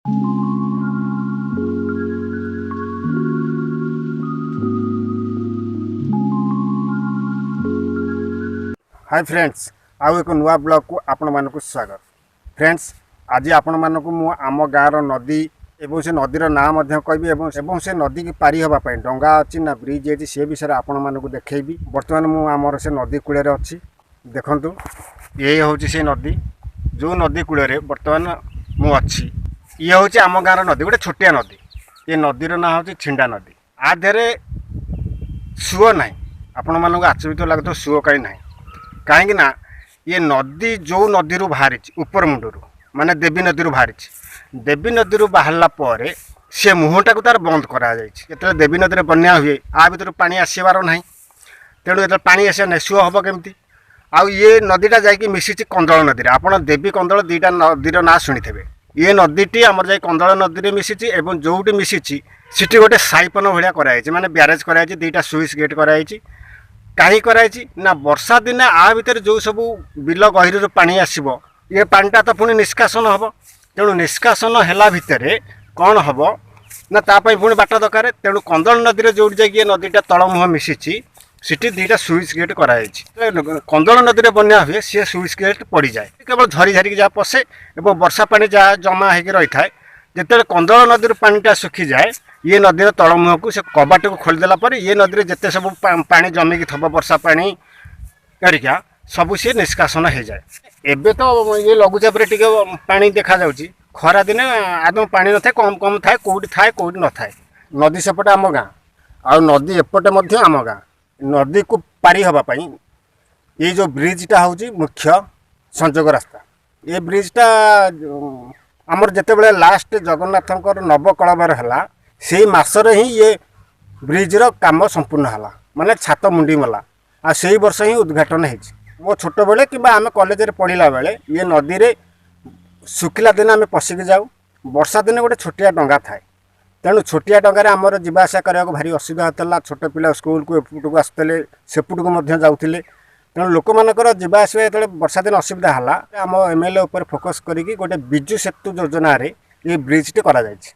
High friends, ଆଉ ଏକ ନୂଆ ବ୍ଲଗ୍କୁ ଆପଣମାନଙ୍କୁ ସ୍ୱାଗତ। ଫ୍ରେଣ୍ଡସ୍, ଆଜି ଆପଣମାନଙ୍କୁ ମୁଁ ଆମ ଗାଁର ନଦୀ ଏବଂ ସେ ନଦୀର ନାଁ ମଧ୍ୟ କହିବି ଏବଂ ସେ ନଦୀକି ପାରି ହେବା ପାଇଁ ଡଙ୍ଗା ଅଛି ନା ବ୍ରିଜ୍ ହେଇଛି, ସେ ବିଷୟରେ ଆପଣମାନଙ୍କୁ ଦେଖେଇବି। ବର୍ତ୍ତମାନ ମୁଁ ଆମର ସେ ନଦୀ କୂଳରେ ଅଛି। ଦେଖନ୍ତୁ, ଇଏ ହେଉଛି ସେ ନଦୀ, ଯେଉଁ ନଦୀ କୂଳରେ ବର୍ତ୍ତମାନ ମୁଁ ଅଛି। ଇଏ ହେଉଛି ଆମ ଗାଁର ନଦୀ, ଗୋଟେ ଛୋଟିଆ ନଦୀ। ଏ ନଦୀର ନାଁ ହେଉଛି ଛିଣ୍ଡା ନଦୀ। ଆ ଦେହରେ ସୁଅ ନାହିଁ। ଆପଣମାନଙ୍କୁ ଆଚମ୍ବିତ ଲାଗୁଥିବ, ସୁଅ କାହିଁ ନାହିଁ? କାହିଁକି ନା ଇଏ ନଦୀ ଯେଉଁ ନଦୀରୁ ବାହାରିଛି, ଉପର ମୁଣ୍ଡରୁ, ମାନେ ଦେବୀ ନଦୀରୁ ବାହାରିଛି। ଦେବୀ ନଦୀରୁ ବାହାରିଲା ପରେ ସେ ମୁହଁଟାକୁ ତାର ବନ୍ଦ କରାଯାଇଛି। ଯେତେବେଳେ ଦେବୀ ନଦୀରେ ବନ୍ୟା ହୁଏ, ଆ ଭିତରୁ ପାଣି ଆସିବାର ନାହିଁ। ତେଣୁ ଯେତେବେଳେ ପାଣି ଆସିବ ନାହିଁ, ସୁଅ ହେବ କେମିତି? ଆଉ ଇଏ ନଦୀଟା ଯାଇକି ମିଶିଛି କନ୍ଦଳ ନଦୀରେ। ଆପଣ ଦେବୀ କନ୍ଦଳ ଦୁଇଟା ନଦୀର ନାଁ ଶୁଣିଥିବେ। ଇଏ ନଦୀଟି ଆମର ଯାଇ କନ୍ଦଳ ନଦୀରେ ମିଶିଛି ଏବଂ ଯେଉଁଠି ମିଶିଛି ସେଠି ଗୋଟେ ସାଇପନ ଭଳିଆ କରାଯାଇଛି, ମାନେ ବ୍ୟାରେଜ୍ କରାଯାଇଛି, ଦୁଇଟା ସୁଇଚ୍ ଗେଟ୍ କରାଯାଇଛି। କାହିଁ କରାଯାଇଛି ନା ବର୍ଷା ଦିନେ ଆ ଭିତରେ ଯେଉଁ ସବୁ ବିଲ ଗହିରରୁ ପାଣି ଆସିବ, ଇଏ ପାଣିଟା ତ ପୁଣି ନିଷ୍କାସନ ହେବ। ତେଣୁ ନିଷ୍କାସନ ହେଲା ଭିତରେ କ'ଣ ହେବ ନା ତା ପାଇଁ ପୁଣି ବାଟ ଦରକାର। ତେଣୁ କନ୍ଦଳ ନଦୀରେ ଯେଉଁଠି ଯାଇକି ଏ ନଦୀଟା ତଳ ମୁହଁ ମିଶିଛି, ସେଠି ଦୁଇଟା ସୁଇଚ୍ ଗେଟ୍ କରାଯାଇଛି। କନ୍ଦଳ ନଦୀରେ ବନ୍ୟା ହୁଏ, ସିଏ ସୁଇଚ୍ ଗେଟ୍ ପଡ଼ିଯାଏ, କେବଳ ଝରି ଝରିକି ଯାହା ପଶେ ଏବଂ ବର୍ଷା ପାଣି ଯାହା ଜମା ହେଇକି ରହିଥାଏ। ଯେତେବେଳେ କନ୍ଦଳ ନଦୀରୁ ପାଣିଟା ଶୁଖିଯାଏ, ଇଏ ନଦୀର ତଳ ମୁହଁକୁ ସେ କବାଟକୁ ଖୋଲିଦେଲା ପରେ ଇଏ ନଦୀରେ ଯେତେ ସବୁ ପାଣି ଜମିକି ଥିବ, ବର୍ଷା ପାଣି ହେରିକା ସବୁ ସିଏ ନିଷ୍କାସନ ହେଇଯାଏ। ଏବେ ତ ଇଏ ଲଘୁଚାପରେ ଟିକେ ପାଣି ଦେଖାଯାଉଛି। ଖରାଦିନେ ଆଦୌ ପାଣି ନଥାଏ, କମ୍ କମ୍ ଥାଏ, କେଉଁଠି ଥାଏ କେଉଁଠି ନଥାଏ। ନଦୀ ସେପଟେ ଆମ ଗାଁ ଆଉ ନଦୀ ଏପଟେ ମଧ୍ୟ ଆମ ଗାଁ। ନଦୀକୁ ପାରି ହେବା ପାଇଁ ଏଇ ଯେଉଁ ବ୍ରିଜ୍ଟା ହେଉଛି ମୁଖ୍ୟ ସଂଯୋଗ ରାସ୍ତା। ଏ ବ୍ରିଜ୍ଟା ଆମର ଯେତେବେଳେ ଲାଷ୍ଟ ଜଗନ୍ନାଥଙ୍କର ନବକଳେବର ହେଲା, ସେଇ ମାସରେ ହିଁ ଇଏ ବ୍ରିଜ୍ର କାମ ସମ୍ପୂର୍ଣ୍ଣ ହେଲା, ମାନେ ଛାତ ମୁଣ୍ଡି ମଲା, ଆଉ ସେଇ ବର୍ଷ ହିଁ ଉଦ୍ଘାଟନ ହେଇଛି। ମୋ ଛୋଟବେଳେ କିମ୍ବା ଆମେ କଲେଜରେ ପଢ଼ିଲା ବେଳେ ଇଏ ନଦୀରେ ଶୁଖିଲା ଦିନେ ଆମେ ପଶିକି ଯାଉ। ବର୍ଷା ଦିନେ ଗୋଟେ ଛୋଟିଆ ଡଙ୍ଗା ଥାଏ, ତେଣୁ ଛୋଟିଆ ଡଙ୍ଗାରେ ଆମର ଯିବା ଆସିବା କରିବାକୁ ଭାରି ଅସୁବିଧା ହେଉଥିଲା। ଛୋଟ ପିଲା ସ୍କୁଲକୁ ଏପଟକୁ ଆସୁଥିଲେ, ସେପଟକୁ ମଧ୍ୟ ଯାଉଥିଲେ। ତେଣୁ ଲୋକମାନଙ୍କର ଯିବା ଆସିବା ଯେତେବେଳେ ବର୍ଷା ଦିନ ଅସୁବିଧା ହେଲା, ଆମ ଏମ୍ଏଲ୍ଏ ଉପରେ ଫୋକସ୍ କରିକି ଗୋଟେ ବିଜୁ ସେତୁ ଯୋଜନାରେ ଏଇ ବ୍ରିଜ୍ଟି କରାଯାଇଛି।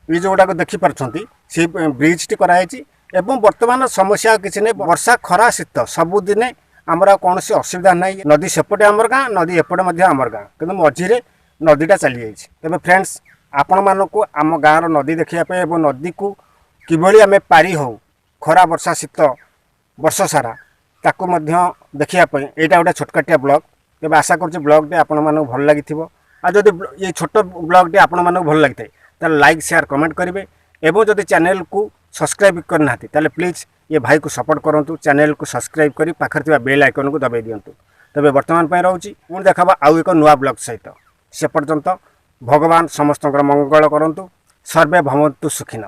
ଏଇ ଯେଉଁଗୁଡ଼ାକ ଦେଖିପାରୁଛନ୍ତି, ସେଇ ବ୍ରିଜ୍ଟି କରାଯାଇଛି ଏବଂ ବର୍ତ୍ତମାନ ସମସ୍ୟା ଆଉ କିଛି ନାହିଁ। ବର୍ଷା, ଖରା, ଶୀତ ସବୁଦିନେ ଆମର ଆଉ କୌଣସି ଅସୁବିଧା ନାହିଁ। ନଦୀ ସେପଟେ ଆମର ଗାଁ, ନଦୀ ଏପଟେ ମଧ୍ୟ ଆମର ଗାଁ, କିନ୍ତୁ ମଝିରେ ନଦୀଟା ଚାଲିଯାଇଛି। ତେବେ ଫ୍ରେଣ୍ଡସ୍, ଆପଣମାନଙ୍କୁ ଆମ ଗାଁର ନଦୀ ଦେଖିବା ପାଇଁ ଏବଂ ନଦୀକୁ କିଭଳି ଆମେ ପାରି ହେଉ ଖରା, ବର୍ଷା, ଶୀତ ବର୍ଷ ସାରା, ତାକୁ ମଧ୍ୟ ଦେଖିବା ପାଇଁ ଏଇଟା ଗୋଟେ ଛୋଟକାଟିଆ ବ୍ଲଗ୍। ତେବେ ଆଶା କରୁଛି ବ୍ଲଗ୍ଟି ଆପଣମାନଙ୍କୁ ଭଲ ଲାଗିଥିବ। ଆଉ ଯଦି ଏଇ ଛୋଟ ବ୍ଲଗ୍ଟି ଆପଣମାନଙ୍କୁ ଭଲ ଲାଗିଥାଏ, ତାହେଲେ ଲାଇକ୍, ସେୟାର, କମେଣ୍ଟ କରିବେ ଏବଂ ଯଦି ଚ୍ୟାନେଲକୁ ସବସ୍କ୍ରାଇବ୍ କରିନାହାନ୍ତି, ତାହେଲେ ପ୍ଲିଜ୍ ଏ ଭାଇକୁ ସପୋର୍ଟ କରନ୍ତୁ। ଚ୍ୟାନେଲକୁ ସବସ୍କ୍ରାଇବ୍ କରି ପାଖରେ ଥିବା ବେଲ୍ ଆଇକନ୍କୁ ଦବାଇ ଦିଅନ୍ତୁ। ତେବେ ବର୍ତ୍ତମାନ ପାଇଁ ରହୁଛି, ପୁଣି ଦେଖାବା ଆଉ ଏକ ନୂଆ ବ୍ଲଗ୍ ସହିତ। ସେ ପର୍ଯ୍ୟନ୍ତ ଭଗବାନ ସମସ୍ତଙ୍କର ମଙ୍ଗଳ କରନ୍ତୁ। ସର୍ବେ ଭବନ୍ତୁ ସୁଖିନ।